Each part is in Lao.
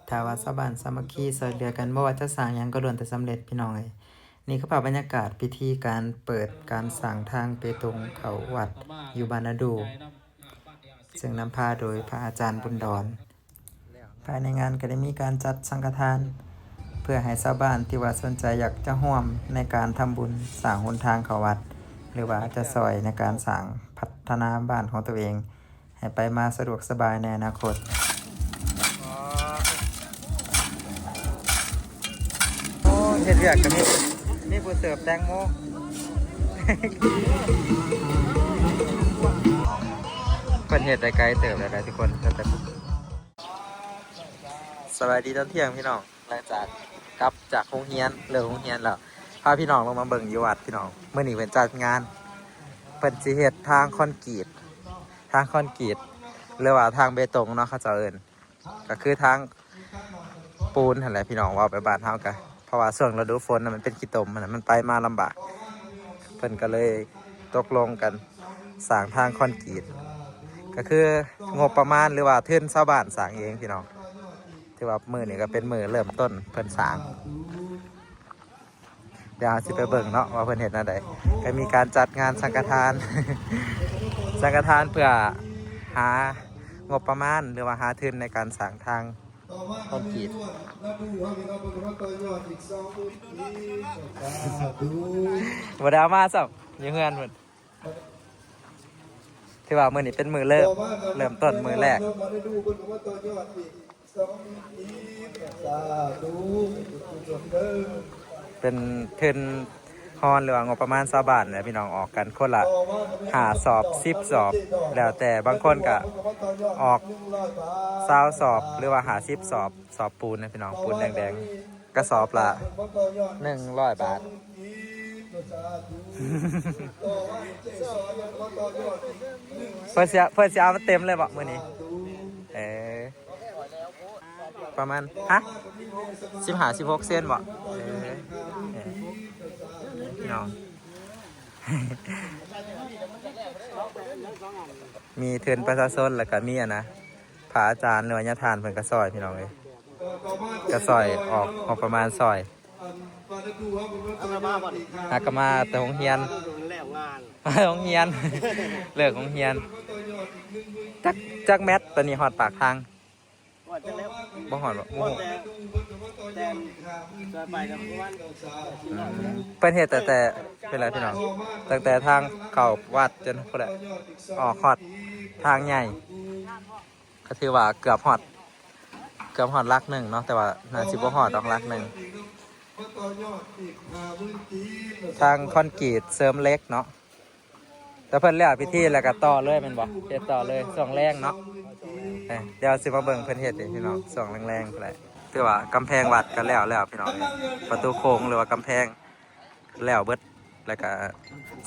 ຖ້າວ່າຊາວບ້ານສາມັກຄີຊ່ອຍເຫຼືອກັນ ບໍ່ວ່າຈະສ້າງຫຍັງກໍລ້ວນແຕ່ສຳເລັດ ພີ່ນ້ອງເອີຍ. ນີ້ຄືພາບບັນຍາກາດພິທີການເປີດການສ້າງທາງເບຕົງເຂົ້າວັດຢູ່ບ້ານນາດູ ເຊິ່ງນຳພາໂດຍພະອາຈານບຸນດອນ. ພາຍໃນງານກໍໄດ້ມີການຈັດສັງຄະທານ ເພື່ອໃຫ້ຊາວບ້ານທີ່ວ່າສົນໃຈຢາກຈະຮ່ວມໃນການທຳບຸນສ້າງຫົນທາງເຂົ້າວັດ ຫຼືວ່າຈະຊ່ອຍໃນການສ້າງພັດທະນາບ້ານຂອງຕົວເອງ ໃຫ້ໄປມາສະດວກສະບາຍໃນອະນາຄົດ. ໂອ້ ເຮັດວຽກກໍມີ ມີຜູ້ເສີບແຕງໂມ ເພິ່ນເຮັດໄດ້ໄກເຕີບແລ້ວນະທຸກຄົນ. ສະບາຍດີຕອນທ່ຽງພີ່ນ້ອງ. ຫຼັງຈາກກັບຈາກໂຮງຮຽນ ເລີກໂຮງຮຽນແລ້ວ ພາພີ່ນ້ອງລົງມາເບິ່ງຢູ່ວັດພີ່ນ້ອງ. ມື້ນີ້ເພິ່ນຈັດງານ ເພິ່ນຊິເຮັດທາງຄອນກຣີດ ທາງຄອນກຣີດ ຫຼືວ່າທາງເບຕົງເນາະ ເຂົາເຈົ້າເອີ້ນ ກໍຄືທາງປູນຫັ້ນແຫຼະພີ່ນ້ອງ ເວົ້າໄປບ້ານເຮົາກະ ເພາະວ່າຊ່ວງລະດູຝົນນະ ມັນເປັນຂີ້ຕົມຫັ້ນນະ ມັນໄປມາລຳບາກ ເພິ່ນກໍເລີຍຕົກລົງກັນສ້າງທາງຄອນກຣີດ ກໍຄືງົບປະມານ ຫຼືວ່າທຶນຊາວບ້ານສ້າງເອງພີ່ນ້ອງ. ຖືວ່າມື້ນີ້ກໍເປັນມື້ເລີ່ມຕົ້ນເພິ່ນສ້າງ ດຽວເຮົາຊິໄປເບິ່ງເນາະວ່າເພິ່ນເຮັດແນວໃດ. ກໍມີການຈັດງານສັງຄະທານ ສັງຄະທານເພື່ອຫາງົບປະມານ ຫຼືວ່າຫາທຶນໃນການສ້າງທາງຄອນກຣີດ. ບໍ່ໄດ້ເອົາມາຊ້ຳ ຢູ່ເຮືອນພຸ້ນ. ຖືວ່າມື້ນີ້ເປັນມື້ເລີ່ມ ເລີ່ມຕົ້ນມື້ແລກ ເປັນທຶນຮອນ ຫຼືວ່າງົບປະມານຊາວບ້ານແຫຼະພີ່ນ້ອງ ອອກກັນຄົນລະຫ້າສອບ ສິບສອບ ແລ້ວແຕ່ ບາງຄົນກະອອກຊາວສອບ ຫຼືວ່າຫ້າສິບສອບ. ສອບປູນນະພີ່ນ້ອງ ປູນແດງໆ ກະສອບລະໜຶ່ງຮ້ອຍບາດ. ເພິ່ນຊິ ເພິ່ນຊິເອົາມາເຕັມເລີຍບໍ່ມື້ນີ້? ເອີ ປະມານ ຮະ ສິບຫ້າ ສິບຫົກເຊັນບໍ່? ເອີ ເອີ ພີ່ນ້ອງ ມີທຶນປະຊາຊົນ ແລ້ວກະມີອັນນະ ພະອາຈານ ຫຼືວ່າຍາທ່ານເພິ່ນກໍຊ່ອຍ ພີ່ນ້ອງເອີຍ ກໍຊ່ອຍອອກງົບປະມານຊ່ອຍ. ຫາກະມາແຕ່ໂຮງຮຽນ ມາໂຮງຮຽນ ເລີກໂຮງຮຽນ. ຈັກ ຈັກແມັດຕອນນີ້ຮອດປາກທາງ? ບໍ່ຮອດບໍ່ຮູ້. ເພິ່ນເຮັດຕັ້ງແຕ່ ເປັນໄລພີ່ນ້ອງ ຕັ້ງແຕ່ທາງເຂົ້າວັດຈົນພຸ້ນແຫຼະ ອອກຮອດທາງໃຫຍ່. ກໍຖືວ່າເກືອບຮອດ ເກືອບຮອດຫຼັກໜຶ່ງເນາະ ແຕ່ວ່າໜ້າຊິບໍ່ຮອດດອກຫຼັກໜຶ່ງ. ທາງຄອນກຣີດເສີມເຫຼັກເນາະ ແຕ່ເພິ່ນແລ້ວພິທີແລ້ວກໍຕໍ່ເລີຍແມ່ນບໍ່? ເຮັດຕໍ່ເລີຍຊ່ວງແລງເນາະ. ເອີ ດຽວຊິມາເບິ່ງເພິ່ນເຮັດນີ້ພີ່ນ້ອງ ຊ່ວງແລງໆພຸ້ນແຫຼະ. ຖືວ່າກຳແພງວັດກໍແລ້ວແລ້ວພີ່ນ້ອງ ປະຕູໂຂງ ຫຼືວ່າກຳແພງ ແລ້ວເບິດ ແລ້ວກະ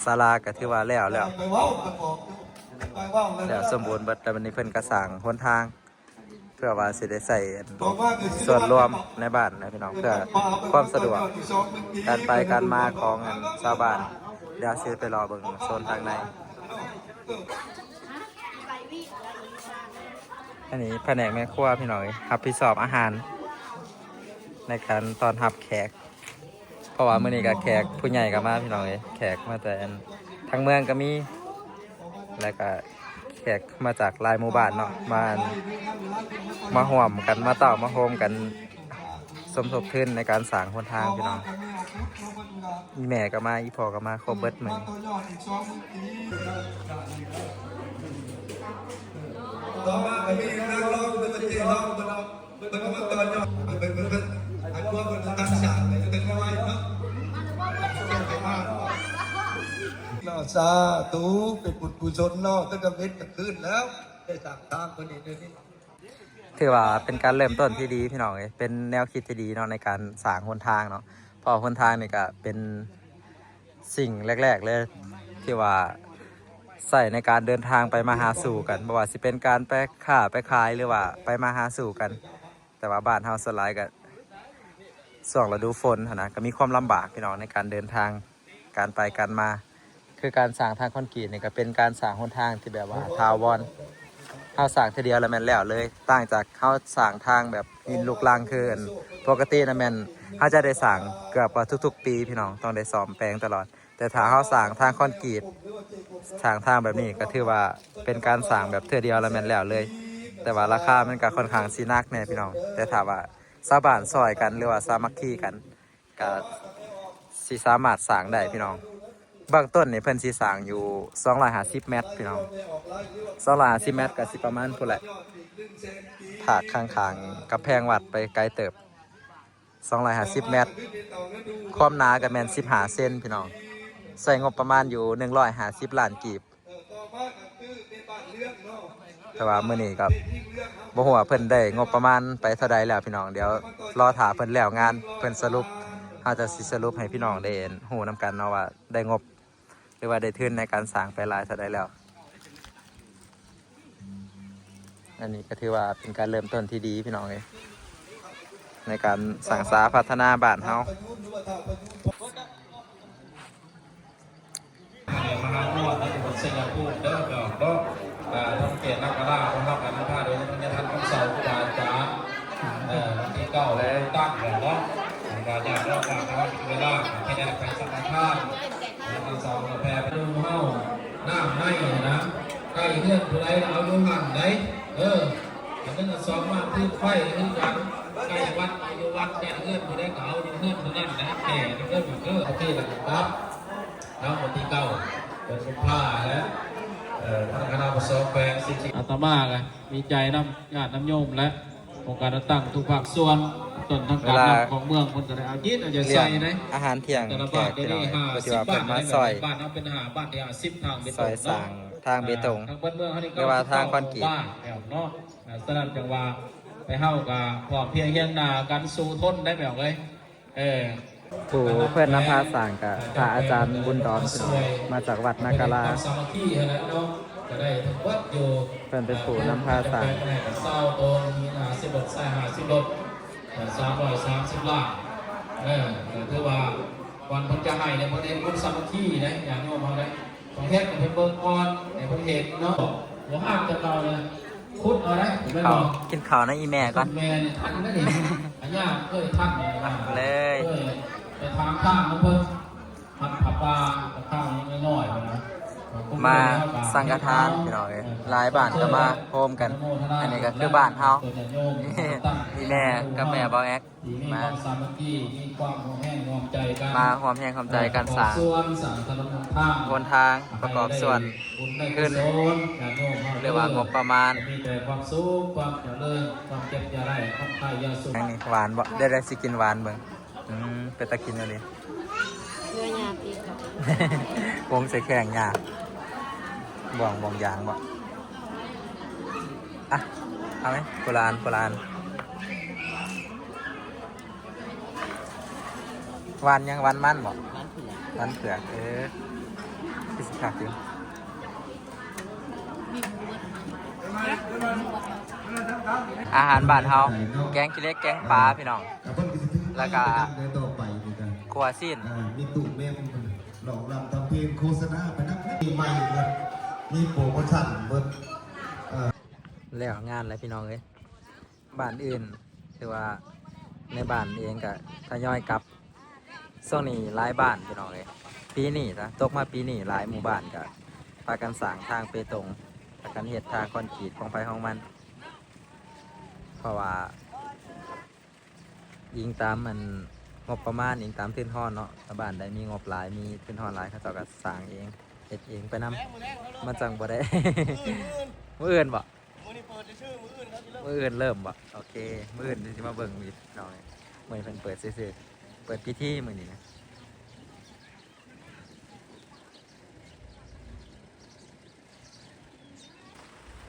ສາລາກະຖືວ່າແລ້ວແລ້ວ ແລ້ວສົມບູນເບິດ. ແລ້ວບັດນີ້ເພິ່ນກະສ້າງຫົນທາງ ເພື່ອວ່າຊິໄດ້ໃຊ້ສ່ວນລວມໃນບ້ານນະພີ່ນ້ອງ ເພື່ອຄວາມສະດວກການໄປການມາຂອງຊາວບ້ານ. ດຽວຊິໄປລໍເບິ່ງໂຊນທາງໃນ. ອັນນີ້ພະແນກແມ່ຄົວພີ່ນ້ອງເອີຍ ຮັບຜິດຊອບອາຫານໃນການຕ້ອນຮັບແຂກ ເພາະວ່າມື້ນີ້ກໍແຂກຜູ້ໃຫຍ່ກໍມາພີ່ນ້ອງເອີຍ ແຂກມາແຕ່ທາງເມືອງກໍມີ ແລ້ວກໍແຂກມາຈາກຫຼາຍໝູ່ບ້ານເນາະ ມາ ມາຮ່ວມກັນ ມາເຕົ້າມາໂຮມກັນ ສົມທົບທຶນໃນການສ້າງຫົນທາງພີ່ນ້ອງ. ອີ່ແມ່ກໍມາ ອີ່ພໍ່ກໍມາ ຄົບເບິດມື້ນີ້. ຕໍ່ມາກໍມີນັກຮ້ອງເປັນເທລອງເພິ່ນເອົາ ເພິ່ນກໍມາຕໍ່ຍອດ ເພິ່ນ ເພິ່ນ ເພິ່ນ ອັນພວກເພິ່ນຕັ້ງສາກເປັນນ້ອຍເນາະ. ເນາະ ສາທຸ ເປັນບຸນກຸສົນເນາະ ຕັ້ງແຕ່ເວັນກາງຄືນແລ້ວ ໄດ້ສ້າງທາງເພິ່ນນີ້ເດີນີ້. ຖືວ່າເປັນການເລີ່ມຕົ້ນທີ່ດີພີ່ນ້ອງເອີຍ ເປັນແນວຄິດທີ່ດີເນາະ ໃນການສ້າງຫົນທາງເນາະ ເພາະຫົນທາງນີ້ກະເປັນສິ່ງແລກໆເລີຍ ທີ່ວ່າໃຊ້ໃນການເດີນທາງໄປມາຫາສູ່ກັນ ບໍ່ວ່າຊິເປັນການໄປຄ້າໄປຂາຍ ຫຼືວ່າໄປມາຫາສູ່ກັນ. ແຕ່ວ່າບ້ານເຮົາສ່ວນຫຼາຍກະຊ່ວງລະດູຝົນຫັ້ນນະ ກະມີຄວາມລຳບາກພີ່ນ້ອງ ໃນການເດີນທາງ ການໄປການມາ ຄືການສ້າງທາງຄອນກຣີດນີ້ ກະເປັນການສ້າງຫົນທາງທີ່ແບບວ່າຖາວອນ ເຮົາສ້າງເທື່ອດຽວແລ້ວແມ່ນແລ້ວເລີຍ, ຕ່າງຈາກເຮົາສ້າງທາງແບບຫີນລູກລັງ ຄືອັນປົກກະຕິນະແມ່ນເຮົາຈະໄດ້ສ້າງເກືອບວ່າທຸກໆປີພີ່ນ້ອງ, ຕ້ອງໄດ້ສ້ອມແປງຕະຫຼອດ. ແຕ່ຖ້າເຮົາສ້າງທາງຄອນກຣີດ ສ້າງທາງແບບນີ້ ກໍຖືວ່າເປັນການສ້າງແບບເທື່ອດຽວແລ້ວແມ່ນແລ້ວເລີຍ, ແຕ່ວ່າລາຄາມັນກໍຄ່ອນຂ້າງຊິໜັກແດ່ພີ່ນ້ອງ. ແຕ່ຖ້າວ່າຊາວບ້ານຊ່ອຍກັນ ຫຼືວ່າສາມັກຄີກັນ ກະຊິສາມາດສ້າງໄດ້ພີ່ນ້ອງ. ເບື້ອງຕົ້ນນີ້ເພິ່ນຊິສ້າງຢູ່ສອງຮ້ອຍຫ້າສິບແມັດພີ່ນ້ອງ, ສອງຮ້ອຍຫ້າສິບແມັດກະຊິປະມານພຸ້ນແຫຼະ, ພາກຂ້າງໆກຳແພງວັດໄປໄກເຕີບ ສອງຮ້ອຍຫ້າສິບແມັດ, ຄວາມໜາກະແມ່ນສິບຫ້າເຊັນພີ່ນ້ອງ, ໃຊ້ງົບປະມານຢູ່ໜຶ່ງຮ້ອຍຫ້າສິບລ້ານກີບ. ແຕ່ວ່າມື້ນີ້ກໍບໍ່ຮູ້ວ່າເພິ່ນໄດ້ງົບປະມານໄປເທົ່າໃດແລ້ວພີ່ນ້ອງ, ດຽວລໍຖ້າເພິ່ນແລ້ວງານ ເພິ່ນສະຫຼຸບ ເຮົາຈະຊິສະຫຼຸບໃຫ້ພີ່ນ້ອງໄດ້ຮູ້ນຳກັນເນາະ ວ່າໄດ້ງົບ ຫຼືວ່າໄດ້ທຶນໃນການສ້າງໄປຫຼາຍເທົ່າໃດແລ້ວ. ອັນນີ້ກໍຖືວ່າເປັນການເລີ່ມຕົ້ນທີ່ດີພີ່ນ້ອງເອີຍ ໃນການສ້າງສາພັດທະນາບ້ານເຮົາ. ມະຫາມ່ວນນະ ຈັງຫວັດໄຊຍະພູມເດີ ພີ່ນ້ອງເນາະ. ເອີ ທາງເຂດນາກາລາຂອງເຮົາກໍນຳພາໂດຍພະຍາທ່ານຄຳເຊົາ ຄູບາອາຈານ. ເອີ ວັນທີເກົ້າແລ້ວຕັ້ງແລ້ວເນາະ, ກໍຍາກເນາະ ການເວລາທີ່ໄດ້ໄປສັງຄະທານ ແລ້ວກໍສອງກາແຟໄປດູເຮົາ ນ້ຳໃນນະ ໃກ້ເຮືອນຜູ້ໃດເອົາຢູ່ຫັ້ນໃດ. ເອີ ອັນນັ້ນສອງມາຄືໄຟຄືກັນ, ໃກ້ວັດເອົາຢູ່ວັດ, ໃກ້ເຮືອນຜູ້ໃດກໍເອົາຢູ່ເຮືອນຜູ້ນັ້ນນະ. ແກ່ເດີ ເດີ ໂອເຄ ແລ້ວກໍກັບ ເນາະ ວັນທີເກົ້າເດືອນກຸມພາແລ້ວ. ເອີ ທາງຄະນະປະຊາແຂວງສິດທິ ອາດຕະມາກໍດີໃຈນຳຍາດນຳໂຍມ ແລະ ອົງການຈັດຕັ້ງທຸກພາກສ່ວນ ຕົ້ນສັງກັດນຳຂອງເມືອງເພິ່ນກໍໄດ້ເອົາຈິດເອົາໃຈໃສ່ໃນອາຫານທ່ຽງແຂກພີ່ນ້ອງ, ກໍຖືວ່າເພິ່ນມາຊ່ອຍ ບ້ານເຮົາເປັນຫ້າບ້ານທີ່ຫ້າສິບທາງເບຕົງເນາະ, ຊ່ອຍສ້າງທາງເບຕົງ ຫຼືວ່າທາງຄອນກຣີດເນາະ. ສະນັ້ນຈັ່ງວ່າ ໄທເຮົາກໍພ້ອມພຽງຮຽງໜ້າກັນ ສູ້ທົນໄດ້ ແມ່ເອີຍ. ເອີ ຜູ້ເພິ່ນນຳພາສ້າງກະພະອາຈານບຸນດອນ ມາຈາກວັດນາກາລາ, ເພິ່ນເປັນຜູ້ນຳພາສ້າງ. ຊາວໂຕ ມີຫ້າສິບລົດ ຊາຍຫ້າສິບລົດ ສາມຮ້ອຍສາມສິບລ້ານ. ເອີ ກໍຖືວ່າກ່ອນເພິ່ນຈະໃຫ້ນີ້ ເພິ່ນເຫັນຄວາມສາມັກຄີໃດ ຍາດໂຍມເຮົາໃດ. ຕ້ອງເຮັດໃຫ້ເພິ່ນເບິ່ງກ່ອນ ໃຫ້ເພິ່ນເຫັນເນາະ. ບໍ່ຫ້າມແຕ່ເກົ່າເລີຍ ຂຸດເອົາໄດ້ ແມ່ນບໍ່? ກິນເຂົ້ານຳອີ່ແມ່ກ່ອນ. ແມ່ນ ທັນໄດ້ນີ້ ອາຍາເຄີຍທັນເລີຍ ເຄີຍໄປຖາມທາງນຳເພິ່ນ ພັດຜາປ່າ ກັບທາງນ້ອຍໆນະ. ມາສັງກະທານ ພີ່ນ້ອງເອີຍ, ຫຼາຍບ້ານກໍມາໂຮມກັນ. ອັນນີ້ກໍຄືບ້ານເຮົາ ອີ່ແມ່ກັບແມ່ບ່າວແອັກ ທີ່ມີ ມາ ຄວາມສາມັກຄີ ມີຄວາມຮ່ວມແຮງຮ່ວມໃຈກັນ ມາຮ່ວມແຮງຮ່ວມໃຈກັນ ເອີ ປະກອບ ສ້າງ ສວນ ສ້າງຖະໜົນຫົນທາງ ຫົນທາງ ປະກອນ ປະກອບສ່ວນທຶນ ຫຼືວ່າງົບປະມານ ມີແຕ່ຄວາມສຸກ ຄວາມຈະເລີນ ຄວາມເຈັບຢ່າໄດ້ ຄວາມໄຂ້ຢ່າສູງ. ອັນນີ້ຫວານບໍ່? ໄດ້ ໄດ້ ຊິກິນຫວານເບິ່ງ. ອືມ ເປັນຕາກິນອີ່ຫຼີ. ເງືອຍາຕີເຂົາ ວົງໃສ່ແຂ້ງຍາ ບ່ວງ ບ່ວງຢາງບໍ່? ອ່ະ ເອົາໄໝ? ຄົນລະອັນ ຄົນລະອັນ. ຫວານຫຍັງ? ຫວານມັນບໍ່? ມັນເຜືອກ ມັນເຜືອກ. ເອີ ຄືຊິຄັກຢູ່. ອາຫານບ້ານເຮົາ ແກງຂີ້ເຫຼັກ ແກງປາ ພີ່ນ້ອງ ແລ້ວກະຂົ້ວຊີ້ນ. ມີຕູ້ແມ່ມ ຮ້ອງລຳທຳເພງ ໂຄສະນາໄປນຳ ມີໃໝ່ເບິດ ມີໂປຣໂມຊັນເບິດ. ແລ້ວງານແລ້ວ ພີ່ນ້ອງເອີຍ. ບ້ານອື່ນ ຫຼືວ່າໃນບ້ານເອງກະທະຍອຍກັບ. ຊ່ວງນີ້ຫຼາຍບ້ານ ພີ່ນ້ອງເອີຍ, ປີນີ້ນະ ຕົກມາປີນີ້ຫຼາຍໝູ່ບ້ານກະພາກັນສ້າງທາງເປຕົງ, ພາກັນເຮັດທາງຄອນກຣີດຂອງໃຜຂອງມັນ. ເພາະວ່າ ອີງຕາມອັນງົບປະມານ ອີງຕາມທຶນຮອນເນາະ, ຊາວບ້ານໃດມີງົບຫຼາຍ ມີທຶນຮອນຫຼາຍ ເຂົາເຈົ້າກໍສ້າງເອງ ເຮັດເອງໄປນຳ. ມັນຈັ່ງບໍ່ໄດ້ ມື້ອື່ນບໍ່? ມື້ນີ້ເປີດຊື່ໆ ມື້ອື່ນເຂົາຊິເລີ່ມ ມື້ອື່ນເລີ່ມບໍ່? ໂອເຄ ມື້ອື່ນຊິມາເບິ່ງອີກ ພີ່ນ້ອງ. ມື້ນີ້ເພິ່ນເປີດຊື່ໆ ເປີດພິທີມື້ນີ້ນະ.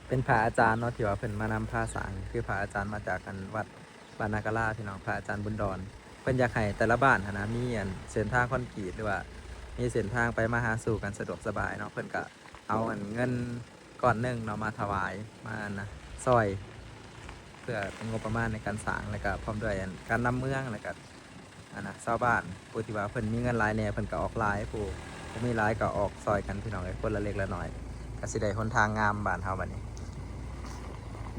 ເປັນພະອາຈານເນາະ ທີ່ວ່າເພິ່ນມານຳພາສ້າງ, ຄືພະອາຈານມາຈາກອັນວັດບ້ານນາກາລາ ພີ່ນ້ອງ, ພະອາຈານບຸນດອນ. ເພິ່ນຢາກໃຫ້ແຕ່ລະບ້ານຫັ້ນນະ ມີອັນເສັ້ນທາງຄອນກຣີດ ຫຼືວ່າມີເສັ້ນທາງໄປມາຫາສູ່ກັນສະດວກສະບາຍເນາະ, ເພິ່ນກະເອົາອັນເງິນ ກ້ອນໜຶ່ງເນາະ ມາຖວາຍ ມາອັນນະ ຊ່ອຍ ເພື່ອເປັນງົບປະມານໃນການສ້າງ ແລ້ວກະພ້ອມດ້ວຍອັນການນຳເມືອງ ແລ້ວກະອັນນະ ຊາວບ້ານ ຜູ້ທີ່ວ່າເພິ່ນມີເງິນຫຼາຍແດ່ ເພິ່ນກະອອກຫຼາຍ, ຜູ້ບໍ່ມີຫຼາຍກະອອກຊ່ອຍກັນ ພີ່ນ້ອງເອີຍ, ຄົນລະເລັກລະນ້ອຍ ກະຊິໄດ້ຫົນທາງງາມບ້ານເຮົາບັດນີ້.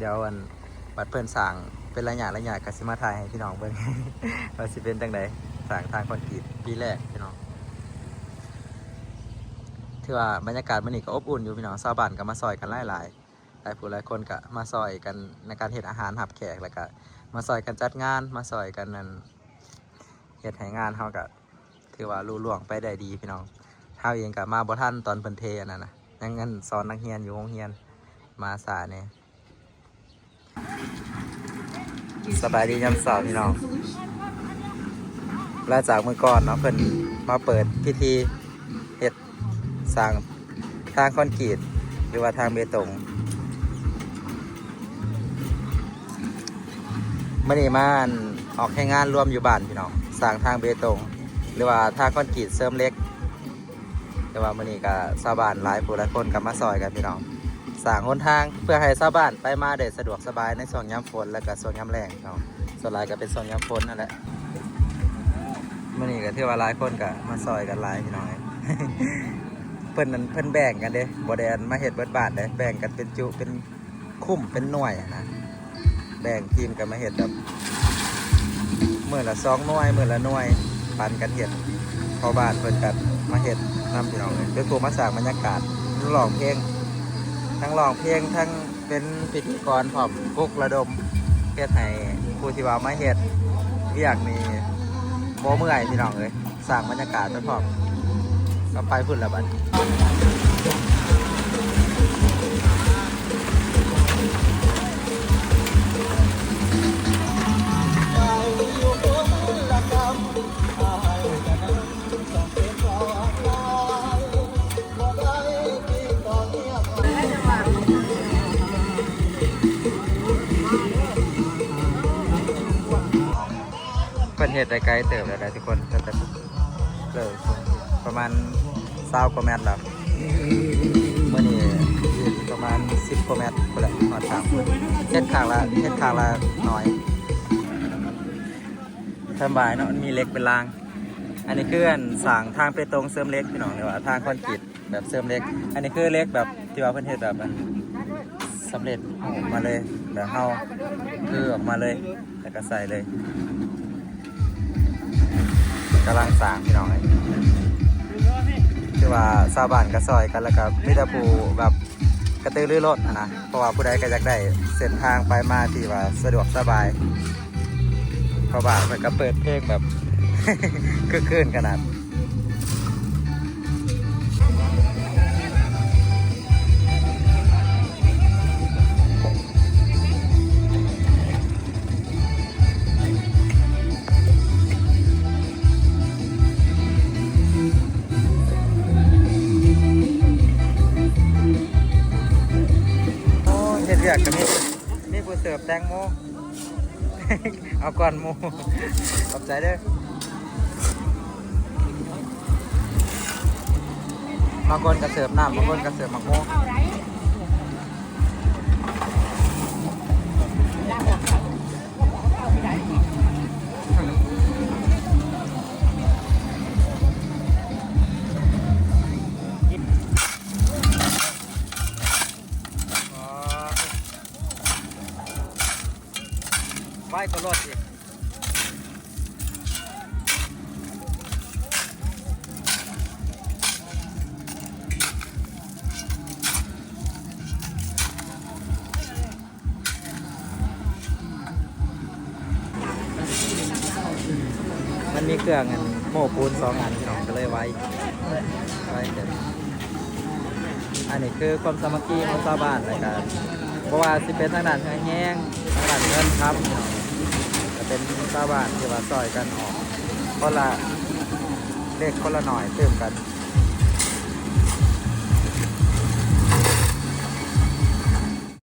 ດຽວອັນ ບັດເພິ່ນສ້າງເປັນໄລຍະໄລຍະ ກໍຊິມາຖ່າຍໃຫ້ພີ່ນ້ອງເບິ່ງ ວ່າຊິເປັນຈັ່ງໃດ. ສ້າງທາງຄອນກຣີດປີແລກພີ່ນ້ອງ ຖືວ່າບັນຍາກາດມື້ນີ້ກໍອົບອຸ່ນຢູ່ພີ່ນ້ອງ. ຊາວບ້ານກໍມາຊ່ອຍກັນຫຼາຍໆ ຫຼາຍຜູ້ຫຼາຍຄົນກໍມາຊ່ອຍກັນໃນການເຮັດອາຫານຮັບແຂກ ແລ້ວກໍມາຊ່ອຍກັນຈັດງານ ມາຊ່ອຍກັນນັ້ນ ເຮັດໃຫ້ງານເຮົາກໍຖືວ່າລຸລ່ວງໄປໄດ້ດີພີ່ນ້ອງ. ເຮົາເອງກໍມາບໍ່ທັນຕອນເພິ່ນເທອັນນັ້ນນະ ຍັງອັນສອນນັກຮຽນຢູ່ໂຮງຮຽນ ມາຊ້າແດ່. ສະບາຍດີຍາມເຊົ້າພີ່ນ້ອງ. ຫຼັງຈາກມື້ກ່ອນເນາະ ເພິ່ນມາເປີດພິທີເຮັດສ້າງທາງຄອນກຣີດ ຫຼືວ່າທາງເບຕົງ. ມື້ນີ້ມາ ອັນ ອອກແຮງງານລວມຢູ່ບ້ານພີ່ນ້ອງ ສ້າງທາງເບຕົງ ຫຼືວ່າທາງຄອນກຣີດເສີມເຫຼັກ. ແຕ່ວ່າມື້ນີ້ກໍຊາວບ້ານຫຼາຍຜູ້ຫຼາຍຄົນກໍມາຊ່ອຍກັນພີ່ນ້ອງ ສ້າງຫົນທາງເພື່ອໃຫ້ຊາວບ້ານໄປມາໄດ້ສະດວກສະບາຍໃນຊ່ວງຍາມຝົນ ແລ້ວກໍຊ່ວງຍາມແລ້ງເນາະ. ສ່ວນຫຼາຍກໍເປັນຊ່ວງຍາມຝົນຫັ້ນແຫຼະ. ມື້ນີ້ກໍຖືວ່າຫຼາຍຄົນກໍມາຊ່ອຍກັນຫຼາຍພີ່ນ້ອງເອີຍ ເພິ່ນນັ້ນ ເພິ່ນແບ່ງກັນເດ້ ບໍ່ໄດ້ອັນມາເຮັດເບິດບ້ານເດ້ ແບ່ງກັນເປັນຈຸເປັນ ຄຸ້ມເປັນໜ່ວຍນະ ແບ່ງທີມກັນມາເຮັດແບບມື້ລະສອງໜ່ວຍ ມື້ລະໜ່ວຍ ປັນກັນເຮັດ. ພໍ່ບ້ານເພິ່ນກໍມາເຮັດນຳພີ່ນ້ອງເອີຍ ເປັນຜູ້ມາສ້າງບັນຍາກາດ ທັງຮ້ອງເພງ ທັງຮ້ອງເພງ ທັງເປັນພິທີກອນພ້ອມ ປຸກລະດົມ ເຮັດໃຫ້ຜູ້ທີ່ວ່າມາເຮັດວຽກນີ້ບໍ່ເມື່ອຍພີ່ນ້ອງເອີຍ. ສ້າງບັນຍາກາດໄປພ້ອມກັບໄປພຸ້ນລະບັດ. ເພິ່ນເຮັດໄດ້ໄກເຕີບແລ້ວເດີທຸກຄົນ ຕັ້ງແຕ່ ເລີຍ ປະມານຊາວກວ່າແມັດແລ້ວ. ມື້ນີ້ປະມານສິບກວ່າແມັດພຸ້ນແຫຼະ ຮອດທາງພຸ້ນ. ເຮັດຂ້າງລະ ເຮັດຂ້າງລະໜ້ອຍ ສະບາຍເນາະ ມັນມີເຫຼັກເປັນລາງ. ອັນນີ້ຄືອັນສ້າງທາງເປຕົງເສີມເຫຼັກພີ່ນ້ອງ ຫຼືວ່າທາງຄອນກຣີດ ແບບເສີມເຫຼັກ. ອັນນີ້ຄືເຫຼັກແບບທີ່ວ່າເພິ່ນເຮັດແບບອັນສຳເລັດຮູບມາເລີຍ ແບບເຮົາຄືອອກມາເລີຍ ແລ້ວກໍໃສ່ເລີຍ. ກຳລັງສ້າງພີ່ນ້ອງເອີຍ ຄືວ່າຊາວບ້ານກໍຊ່ອຍກັນ ແລ້ວກໍມີແຕ່ຜູ້ແບບກະຕືລືລົ້ນຫັ້ນນະ ເພາະວ່າຜູ້ໃດກໍຢາກໄດ້ເສັ້ນທາງໄປມາທີ່ວ່າສະດວກສະບາຍ. ເພາະວ່າເພິ່ນກໍເປີດເພງແບບຄຶກຄື້ນຂະໜາດ. ໂອ້ ເຮັດວຽກກໍມີ ມີຜູ້ເສີບແຕງໂມ ເອົາກ່ອນໝູ່ ຂອບໃຈເດີ. ບາງຄົນກໍເສີບນ້ຳ ບາງຄົນກໍເສີບໝາກໂມ. ໄວກວ່າລົດອີກ. ມັນມີເຄື່ອງອັນໂມ້ປູນສອງອັນພີ່ນ້ອງ ກໍເລີຍໄວ ໄວເຕີບ. ອັນນີ້ຄືຄວາມສາມັກຄີຂອງຊາວບ້ານ ແລ້ວກະບໍ່ວ່າຊິເປັນທາງດ້ານເຫື່ອແຮງ ທາງດ້ານເງິນຄຳ ກໍເປັນຊາວບ້ານທີ່ວ່າຊ່ອຍກັນອອກ ຄົນລະເລັກຄົນລະໜ້ອຍຕື່ມກັນ.